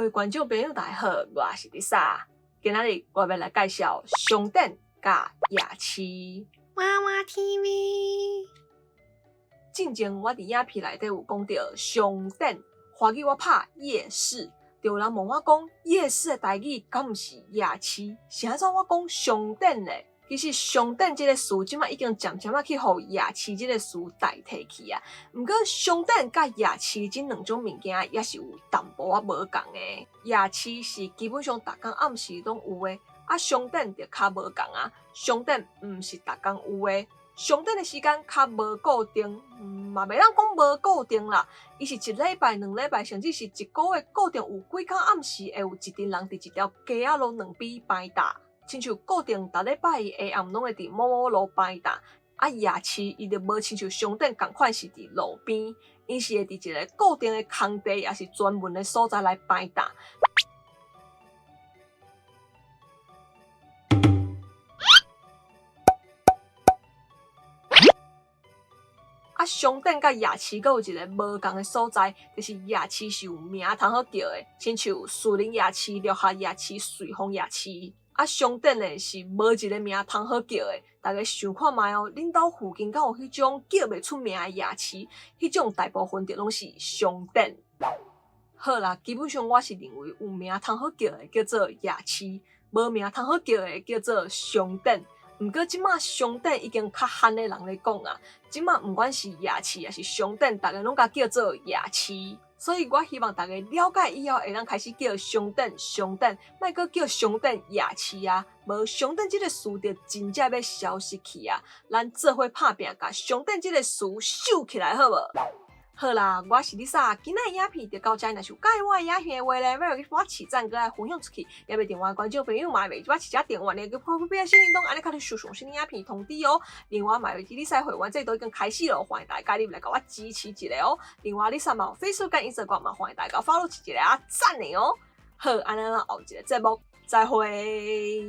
各位觀眾朋友，大家好，我是麗莎。今仔日我欲來介紹商店佮夜市。娃娃 TV。進前我佇影片內底有講著商店，華語我拍夜市，就有人問我講夜市的台語敢毋是夜市？是按怎我講商店咧？其實商店這个詞這馬已經漸漸仔去予夜市這个詞代替去啊。毋過商店佮夜市這兩種物件也是有淡薄仔無仝的。夜市是基本上逐工暗時攏有的，啊商店就較無仝啊。商店毋是逐工有的，商店的時間較無固定，嘛袂當講無固定啦。伊是一禮拜、兩禮拜，甚至是一个月固定有幾工暗時會有一陣人佇一條街仔路兩邊擺檔。親像固定逐禮拜下暗攏會佇某某路擺檔，啊夜市伊就無親像商店仝款是佇路邊，𪜶是會佇一个固定的空地，抑是專門的所在來擺檔。啊，商店佮夜市閣有一个無仝的所在，就是夜市是有名通好叫的，親像士林夜市、六合夜市、瑞豐夜市。啊，商店呢是無一个名通好叫的，大家想看覓哦，恁兜附近敢有彼種叫袂出名的夜市？彼種大部分就攏是商店。好啦，基本上我是認為有名通好叫的叫做夜市，無名通好叫的叫做商店。毋過這馬商店已經較罕的人咧講啊，這馬毋管是夜市抑是商店，逐个攏共叫做夜市。所以我希望大家了解以後，會當開始叫商店商店，莫閣叫商店夜市啊！無商店這个詞就真正欲消失去啊！咱做伙拍拚，共商店這个詞收起來好無？好啦，我是麗莎，今仔的影片就到這。若是有佮意我的影片的話咧，欲去幫我起讚，閣來分享出去，也袂另外觀眾朋友嘛袂我起遮訂閱咧，去開開小鈴鐺，按呢較會收上新的影片通知哦。另外嘛袂記麗莎會員制度已經開始囉，歡迎大家入來共我支持一下哦。另外麗莎嘛有 Facebook 佮 Instagram 嘛，歡迎大家 follow 一下啊，讚的哦。好，按呢咱後一个節目再會。